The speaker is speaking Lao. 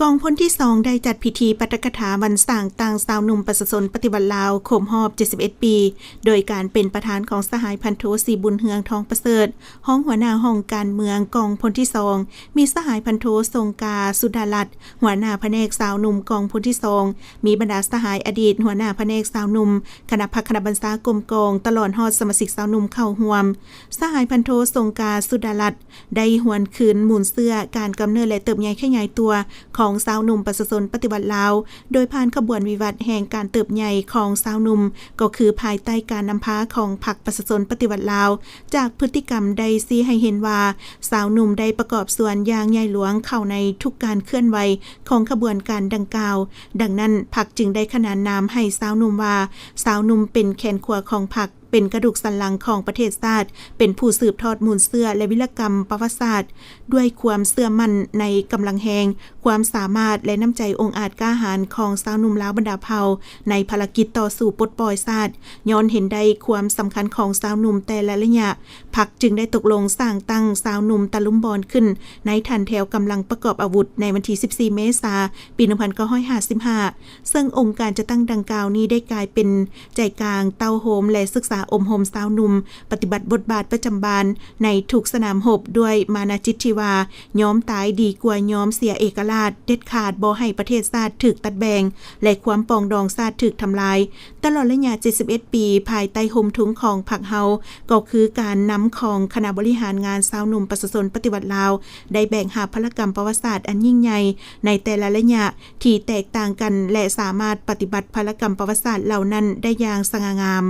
ກອງພົນທີສອງ ໄດ້ຈັດພິທີປາຖະກະຖາວັນສ້າງຕັ້ງຊາວໜຸ່ມປະຊາຊົນປະຕິວັດລາວ ຄົບຮອບ ເຈັດສິບເອັດ ປີ ໂດຍການເປັນປະທານຂອງສະຫາຍພັນໂທ ສີບຸນເຮືອງ ທອງປະເສີດ ຮອງຫົວໜ້າຫ້ອງການເມືອງກອງພົນທີສອງ, ມີສະຫາຍພັນໂທ ສົງກາ ສຸດາລັດ ຫົວໜ້າພະແນກຊາວໜຸ່ມກອງພົນທີສອງ, ມີບັນດາສະຫາຍອະດີດຫົວໜ້າພະແນກຊາວໜຸ່ມ, ຄະນະພັກຄະນະບັນຊາກົມກອງ, ຕະຫຼອດຮອດສະມາຊິກຊາວໜຸ່ມເຂົ້າຮ່ວມ. ສະຫາຍພັນໂທ ສົງກາ ສຸດາລັດ ໄດ້ຫວນຄືນມູນເຊື້ອການກຳເນີດ ແລະ ເຕີບໃຫຍ່ຂະຫຍາຍຕົວຂອງຊາວໜຸ່ມປະຊາຊົນປະຕິວັດລາວ ໂດຍຜ່ານຂະບວນວິວັດແຫ່ງການເຕີບໃຫຍ່ຂອງຊາວໜຸ່ມ ກໍຄືພາຍໃຕ້ການນຳພາຂອງພັກປະຊາຊົນປະຕິວັດລາວ. ຈາກພຶດຕິກຳໄດ້ຊີ້ໃຫ້ເຫັນວ່າ ຊາວໜຸ່ມໄດ້ປະກອບສ່ວນຢ່າງໃຫຍ່ຫຼວງເຂົ້າໃນທຸກການເຄື່ອນໄຫວຂອງຂະບວນການດັ່ງກ່າວ. ດັ່ງນັ້ນ, ພັກຈຶ່ງໄດ້ຂະໜານນາມໃຫ້ຊາວໜຸ່ມວ່າ ຊາວໜຸ່ມເປັນແຂນຂວາຂອງພັກ, ເປັນກະດູກສັນຫຼັງຂອງປະເທດຊາດ, ເປັນຜູ້ສືບທອດມູນເຊື້ອ ແລະ ວິລະກຳປະຫວັດສາດ ດ້ວຍຄວາມເຊື່ອໝັ້ນໃນກຳລັງແຮງ, ຄວາມສາມາດ ແລະ ນ້ຳໃຈອົງອາດກ້າຫານຂອງຊາວໜຸ່ມລາວບັນດາເຜົ່າ ໃນພາລະກິດຕໍ່ສູ້ປົດປ່ອຍຊາດ. ຍ້ອນເຫັນໄດ້ຄວາມສຳຄັນຂອງຊາວໜຸ່ມແຕ່ລະໄລຍະ, ພັກຈຶ່ງໄດ້ຕົກລົງສ້າງຕັ້ງຊາວໜຸ່ມຕະລຸມບອນຂຶ້ນໃນຖານແຖວກຳລັງປະກອບອາວຸດ ໃນວັນທີສິບສີ່ ເມສາ ປີໜຶ່ງພັນເກົ້າຮ້ອຍຫ້າສິບຫ້າ ເຊິ່ງອົງການຈັດຕັ້ງດັ່ງກ່າວນີ້ໄດ້ກາຍເປັນໃຈກາງເຕົ້າໂຮມ ແລະ ສຶກສາອົບຮົມຊາວໜຸ່ມ ປະຕິບັດບົດບາດປະຈຳບານໃນທຸກສະໜາມຮົບ ດ້ວຍມານະຈິດທີ່ວ່າ ຍອມຕາຍດີກວ່າຍອມເສຍເອກະລາດເດັດຂາດ, ບໍ່ໃຫ້ປະເທດຊາດຖືກຕັດແບ່ງ ແລະ ຄວາມປອງດອງຊາດຖືກທຳລາຍ. ຕະຫຼອດໄລຍະເຈັດສິບເອັດປີ ພາຍໃຕ້ຮົ່ມທຸງຂອງພັກເຮົາ ກໍຄືການນຳຂອງຄະນະບໍລິຫານງານຊາວໜຸ່ມປະຊາຊົນປະຕິວັດລາວ ໄດ້ແບກຫາບພາລະກຳປະຫວັດສາດອັນຍິ່ງໃຫຍ່ໃນແຕ່ລະໄລຍະທີ່ແຕກຕ່າງກັນ ແລະ ສາມາດປະຕິບັດພາລະກຳປະຫວັດສາດເຫຼົ່ານັ້ນໄດ້ຢ່າງສະຫງ່າງາມ.